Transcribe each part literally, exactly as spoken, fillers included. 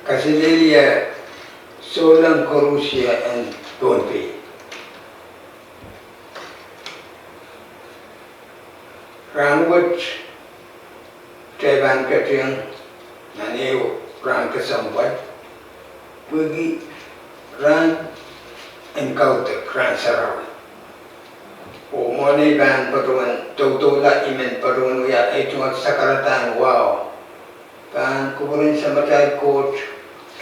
Kaselehlie souleng koaros en Pohnpei. Rahn wet, kitail pahn ketin nan ehu rahn kesempwal, pwehki rahn en kaudok, rahn sarawi. Oh mwohn ei pahn patohwan doudoula, I men patohwan wia ei tungoal sakaradahn wahu pahn kupwuren Samatail Koht,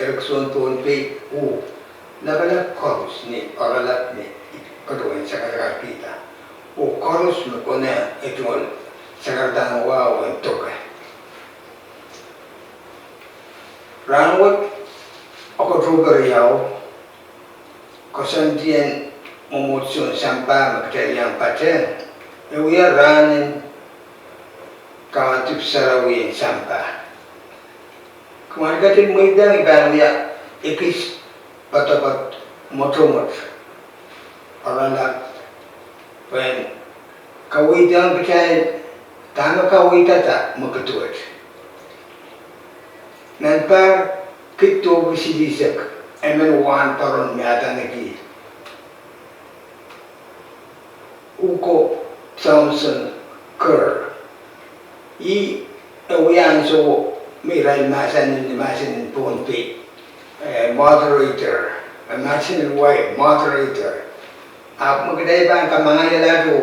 erekiso en Pohnpei, oh lapalap koaros ni oaralap me I patohwan sakasakadkihda, oh koaros me konehng ei tungoal sakaradahn wahu en doke. Rahn wet, October riau, koasoandien mwomwohdiso en sampah me kitail iang patehng, e wia rahn en kamadipw sarawi en sampah. Kumwail ketin mweidohng I pahn wia ekis poadoapoad mwotomwot oaralap pwehn kaweidehng kitail dahme kaweidada mwekid wet. Nan pahr kid duwepwiki silihsek, emen wahnpoaron me adaneki Hugo Thomson Kerr, ih e wia ansou me irail mahsanih ni mahsen en Pohnpei, eh, moderator, mahsen en wai moderator. Ahpw me kitail pahn kamangaialahr,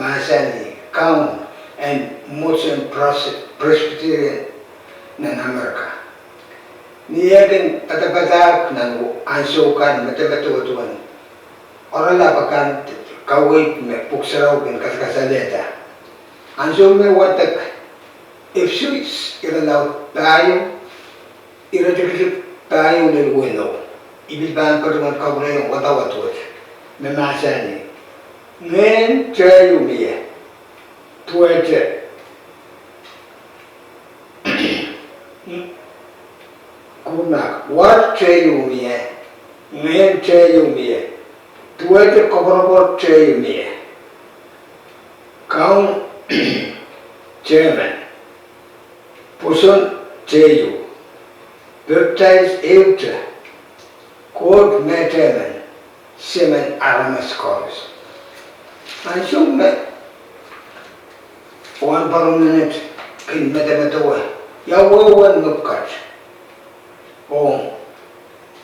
mahsanih kaun en mwomwohdiso en Pres-, Presbyterian nan Amerika. Ni eh kin padapadahk nan ansou kan, medemedewe duwen oaralap akan, kaweid me Pwuhk Sarawi kin kasakasalehda. Ansou me wadek Efisus, irelaud pahieu, iretikitik pahieu lel weneu, I pil pahn patohwan kapwurehiong wadawad wet me mahsanih: Ngehn tehieu mie, duwehte Kuhmak, war tehieu mie, ngehn tehieu mie, duwehte koapworopwor tehieu mie, kaun tehmen, pwoson tehieu, pepdais ehute, Koht mehtemen, Semen aramas koaros. Ansou me wahnpoaron menet kin medemedewe ia wehwehn mepwukat ong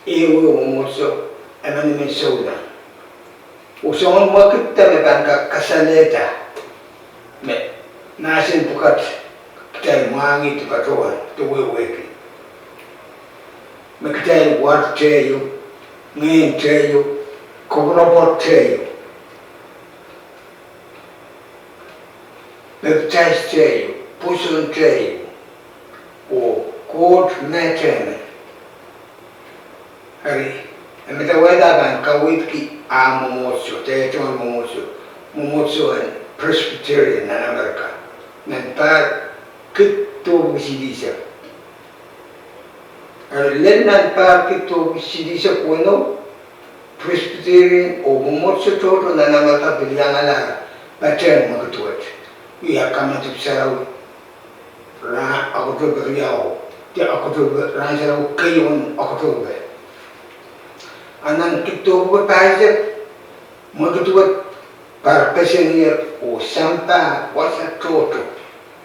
ehu mwomwohdiso, emenemen souleng, oh soangen mwekid me pahn kak kasalehda me mahsen pwukat kitail mwahngih de patohwan de wehwehki, me kitail war tehieu, ngehn tehieu, koapworopwor tehieu, pepdais tehieu, pwoson tehieu, oh Koht mehtemen. Eri, e medewehda pahn kaweidki ah mwomwohdiso, de tungoal mwomwohdiso, mwomwohdiso en Presbyterian nan Amerika, nan pahr kid duwepwiki silihsek. Eri lel nan pahr kid duwepwiki silihsek weneu, Presbyterian oh mwomwohdiso tohto nan Amerika pil iangala patehng mwekid wet, wia kamadipw sarawi, rahn October riau, de October, rahn sarawi keieu en October. A nan kid duwepwiki pahisek, mwekid wet parpeseng oh sampah wasa tohto,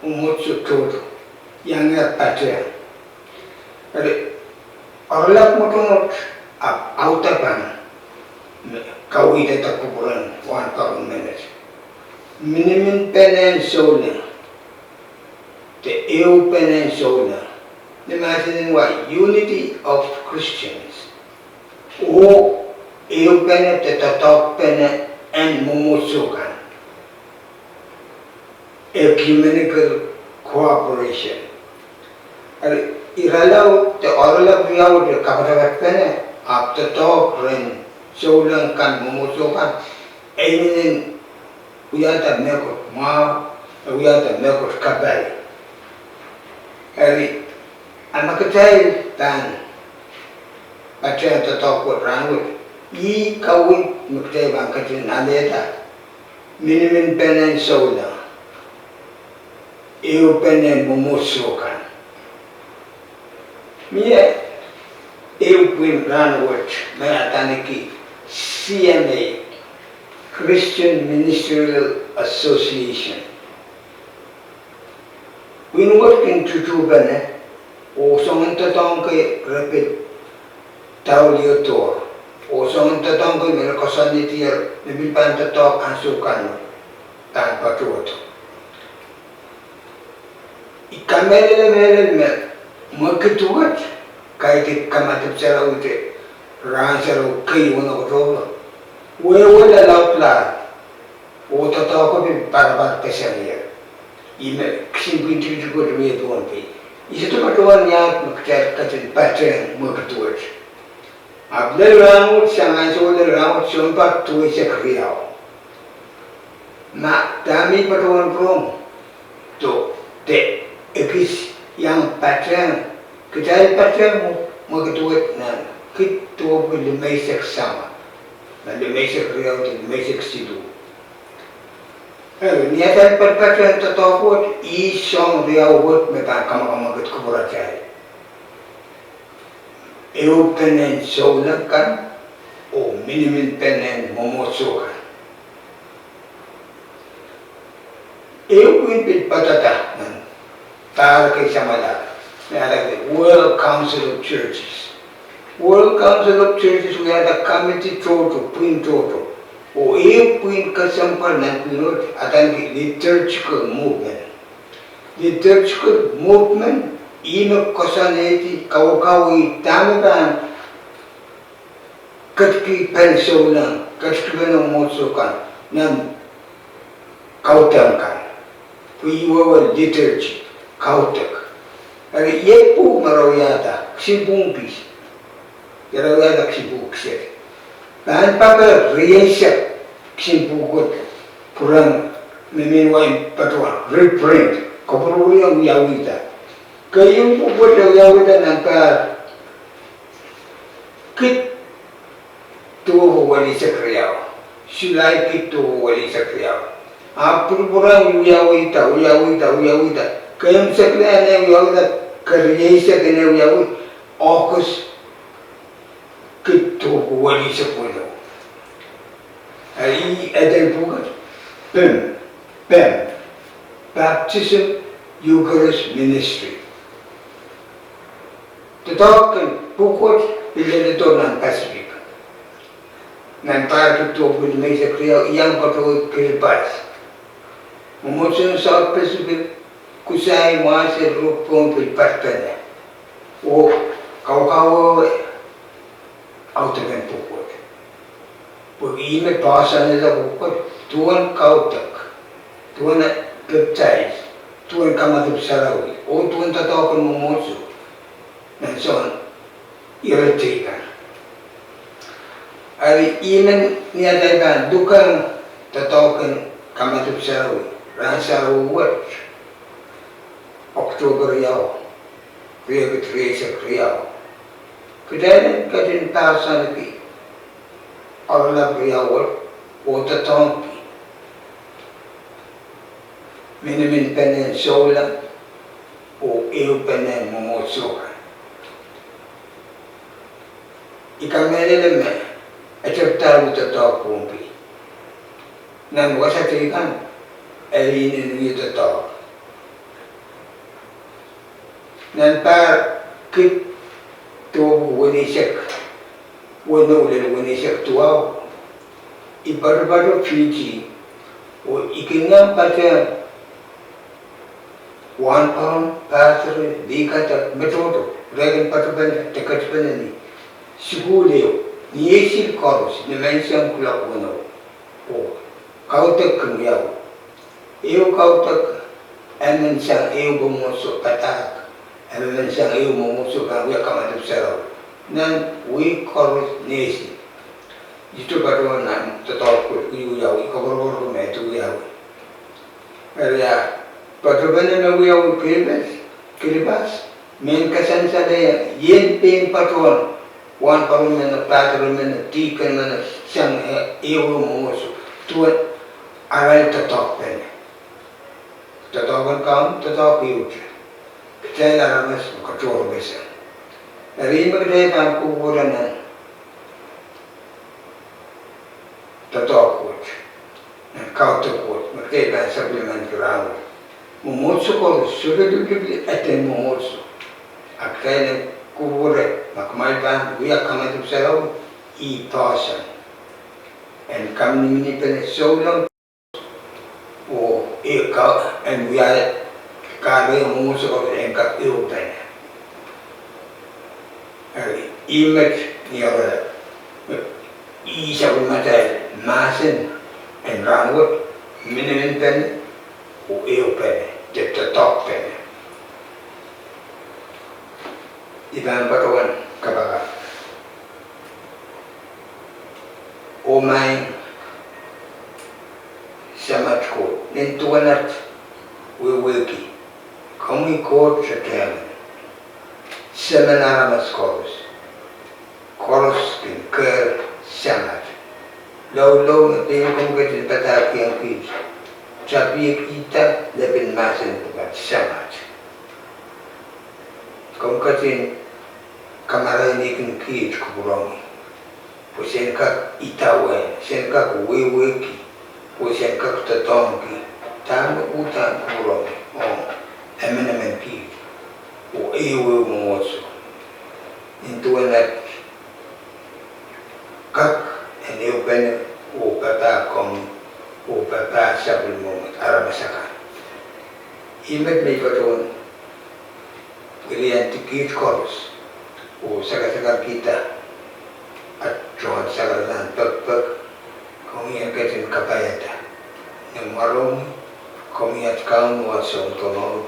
mwomwohdiso tohto iangehr patehng. Eri, oaralap mwotomwot ahpw audepen me kaweidada kupwuren wahnpoaron menet: Miniminpenen souleng, de ehupenen souleng, ni mahsen en wai unity of Christians, oh ehupene de doadoahkpene en mwomwohdiso kan, ecumenical cooperation. Eri, irelaud de oaralap riau de kapatapat pene ahpw doadoahk rehn souleng kan, mwomwohdiso kan, e inenen wiahda mehkot mwahu, e wiahda mehkot kapai. Eri, a ma kitail pahn patehng doadoahk wet rahn wet, ih kaweid me kitail pahn ketin alehda: miniminpenen souleng, ehupenen mwomwohdiso kan. Mie Ehu pwihn rahnwet me adaneki C M A, Christian Ministerial Association. Pwihn wet kin tutuhpene, oh soangen doadoahk kei re pil dauliado, oh soangen doadoahk kei me re koasoanehdier me pil pahn doadoahk ansou kan me pahn patohdo. I kamehlele mehlel me mwekid wet kaidehn kamadipw sarawi de rahn sarawi kei wene kotohlo. Wehwe lalaudla, oh doadoahk pil parapar kesenier. Ih me kisin pwihn tikitik wet me pwon pei. I sohte patohwan iang me kitail ketin patehng mwekid wet. Ahpw lel rahnwet, sang ansou lel rahnwet, sounpar duweisek riau. Ma dahme I patohwan rong, de, de ekis iang patehng, kitail patehng mwekid wet nan kid duwepwiki limeisek sama, nan limeisek riau de limeisek siluh. Eri ni atail patpatehng doadoahk wet, ih soahng riau wet me pahn kamakamwakid kupwuratail. Ehupenen souleng kan, oh miniminpenen mwomwohdiso kan. Ehu pwihn pil padahda nan pahr kei samwalahro, me adaneki World Council of Churches. World Council of Churches wiahda committee tohto, pwihn tohto. Oh ehu pwihn kesempwal nan pwihn wet adaneki liturgical movement. Liturgical movement, ih me koasoanehdi, kawekawei dahme pahn ketikihpene souleng, ketikihpene mwomwohdiso kan, nan kaudok kan. Pwe ih wehwe liturgy, kaudok. Eri iet pwuhk me re wiahda, kisin pwuhk kis. Ira wiahda kisin pwuhk kiset. Pahn pahpa rieisek kisin pwuhk wet pwurehng me mehn wai patohwan reprint, kopwurupwuriong wiawihda. Keieun pwuhk wet wiawihda nan pahr kid duwepwiki weneisek riau, Sulai kid duwepwiki weneisek riau. Ahpw pwurupwurehng wiawihda, wiawihda, wiawihda. Keimwseklahn en wiawihda, kerieisek en wiawi, August kid duwepwiki weneisek weneu. Eri eden pwuhk wet, PEM, PEM, Baptism, Eucharist, Ministry. Doadoahk en pwuhk wet pil leledo nan Pacific. Nan pahr kid duwepwiki limeisek riau, I iang patohwan Kiribati. Mwomwohdiso en South Pacific, Kusai, Mwahsel, Ruk, Pohnpei, pil patpene. Oh kawekawei audok en pwuhk wet. Pwe ih me poahsoanehda pwuhk wet, duwen kaudok, duwen pepdais, duwen kamadipw sarawi, oh duwen doadoahk en mwomwohdiso nan soangen ire teikan. Eri I men ni atail pahn lukehng doadoahk en kamadipw sarawi, rahn sarawi wet, October riau, riekid rieisek riau. Kitail en ketin poahsoanki oaralap riau wet, oh doadoahngki miniminpenen souleng, oh ehupenen mwomwohdiso kan. I kamehlele me e tepda doadoahk pwon pil nan wasa teikan, e inenen wia doadoahk. Nan pahr kid duwepwiki weneisek weneu lel weneisek duwau, I patopato Fiji, oh I kin iang patehng wahnpoaron, pastor, lihkadek, me tohto, re kin patopene de ketipene ni sukuhl ehu, ni eisek koaros, ni menseng kuloak weneu. Oh kaudok kin wiawi. Ehu kaudok, emen sang ehu mwomwohdiso padahk, emen sang ehu mwomwohdiso pahn wia kamadipw sarawi. Nan wihk koaros ni eisek, I sohte patohwan nan doadoahk wet wiawi, I koapworopworki me e wiawi. Eri patopene me wiawi Kiribati, Kiribati, mehn kasansalehiong ien pein patohwan wahnpoaron men, pastor men, deacon men sang ehu mwomwohdiso, duwen arail doadoahkpene. Doadoahk en Kaun, doadoahk ehute. Kitail aramas me katohrepeseng. Eri me kitail pahn kupwure nan doadoahk wet, nan kaudok wet, me kitail pahn supplement rahnwet. Mwomwohdiso koaros, sohte lipilipil eden mwomwohdiso. A kitail en kupwure ma kumwail pahn wia kamadipw sarawi, ih poahsoan en kaminiminipene souleng oh e kak en wia kahrehiong mwomwohdiso koaros en kak ehupene. Eri, ih met ni oaralap, ih sapwellimatail mahsen en rahnwet, miniminpene oh ehupene, de doadoahkpene. I pahn patohwan kapakap. Oh maing Samat Koht, nin duwen at wehwehki, komwi Koht Satehng, Semen aramas koaros. Koaros kin kehr Samat. Loulou me pein komw ketin padahkihong kiht, tapiekihda lepin mahsen pwukat Samat. Komw ketin kamarainihkin kiht kupwuramwail, pwe sen kak idawehn, sen kak wehwehki, pwe sen kak doadoahngki dahme uhdahn kupwuramwail ong emenemen kiht oh ehu ehu mwomwohdiso. Nin duwen at kak en ehupene oh papah komwi oh papah sapwellimomwi aramas akan. Ih met me I patohwan wiliandi kiht koaros oh sakasakarkihda at tohn sakaradahn pekipek, komwi en ketin kapaiada. Ni mwarohng komwi at Kaun oh at Sounkomour,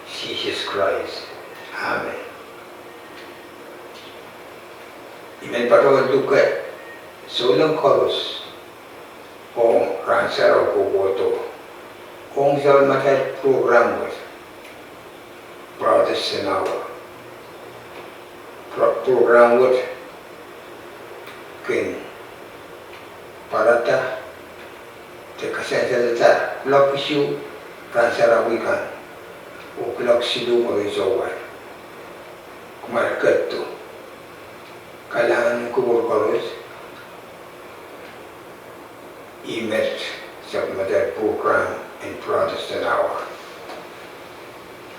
Sises Krais. Amen. I men patohwan luke souleng koaros ong Rahn Sarawi kohkohdo ong sapwellimatail prokram wet, Brothers in Our. Pro-, prokram wet kin pwarada de kasansalda kuloak isuh Rahn Sarawi kan oh kuloak siluh mwurin souwas. Kumwail ketido.